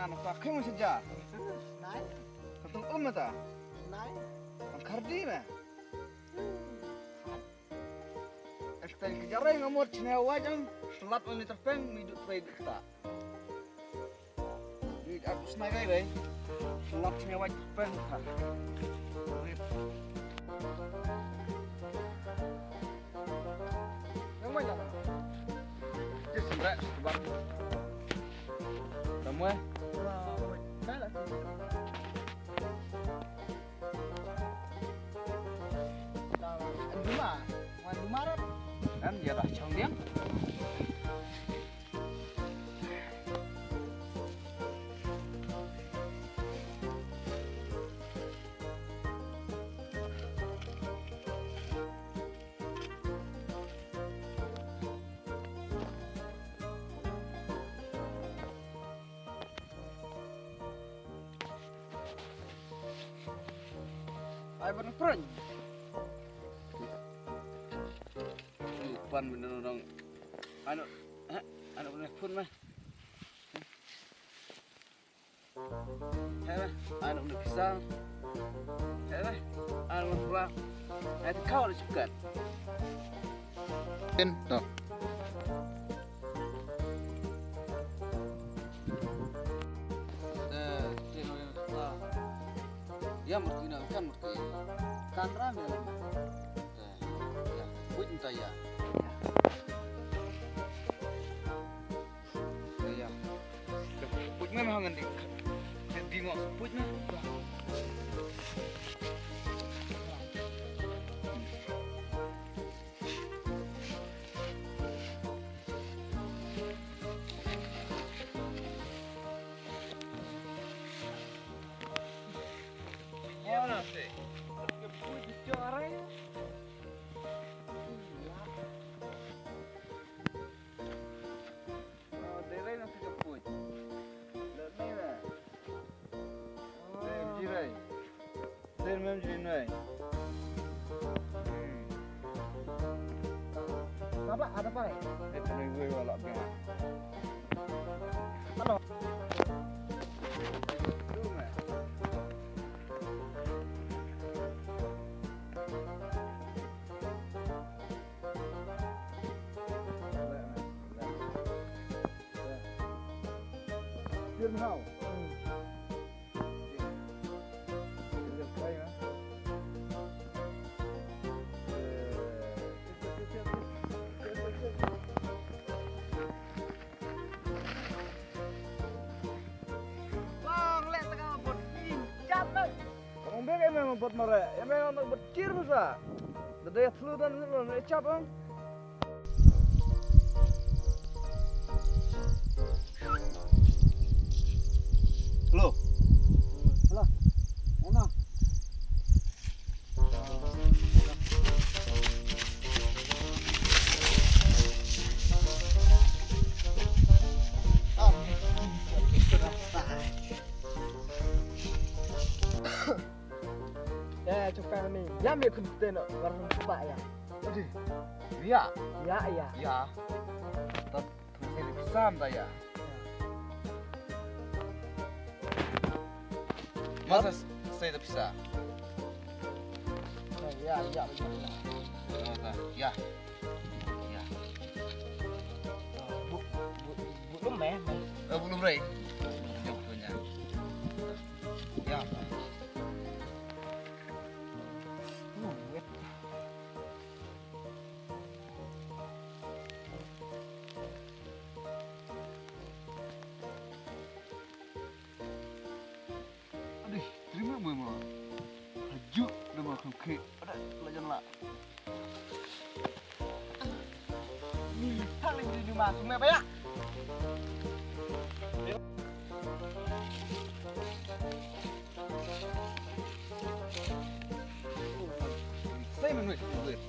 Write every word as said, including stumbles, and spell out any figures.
Ngan pa khim sejak. Nai. Katong um ta. Nai. Ang kardi na. Estel ki jarai ngamot chine wajang selat mami terpeng mi dut rai dut ta. Di aku senai rai rai. Selat chine waj terpeng ta. Yang mana? Just selat sebat. Kamu eh? Salah. Duma, wan duma rap. Kan dia dah chong dia. Ai ban pran. Pan benda orang. Anu, ha? Anu benda pun mah. Hei, anu benda pisang. Hei, anu benda pula. Hei, kau dah cukat. Tin, no. Ya, merti na kan merti. Kan ram ya. Ya, buit entah ya. Ya, ya. Buit memang ngan di. Ngan di ngok buit na. Sir mem jin nai. Apa? Ada apa? Itu ni gue walak dia. Halo. Sir hau. Bang, leh tengah bot king jam na. Kamu bek em em bot mare, em em bot kir masa. Dede flu dan flu ne cap bang. Hello. Hello. Hello. Eh, cuka ni. Ya, mi kun teno, warung sepak ya. Aduh. Ya. Ya, ya. Ya. Tat, tat, saya bisa, entah ya. Masa saya tak bisa? Ya, ya, ya. Oh, tak. Ya. Ya. Bu, bu, bu, belum, eh? Eh, belum, Ray. Belum punya. Ya. Aduh, terima mo mo. Hajuk nama kau ke. Ada pelajaran lah. Ni, tak lagi di rumah, semua banyak. Saya menurut, menurut.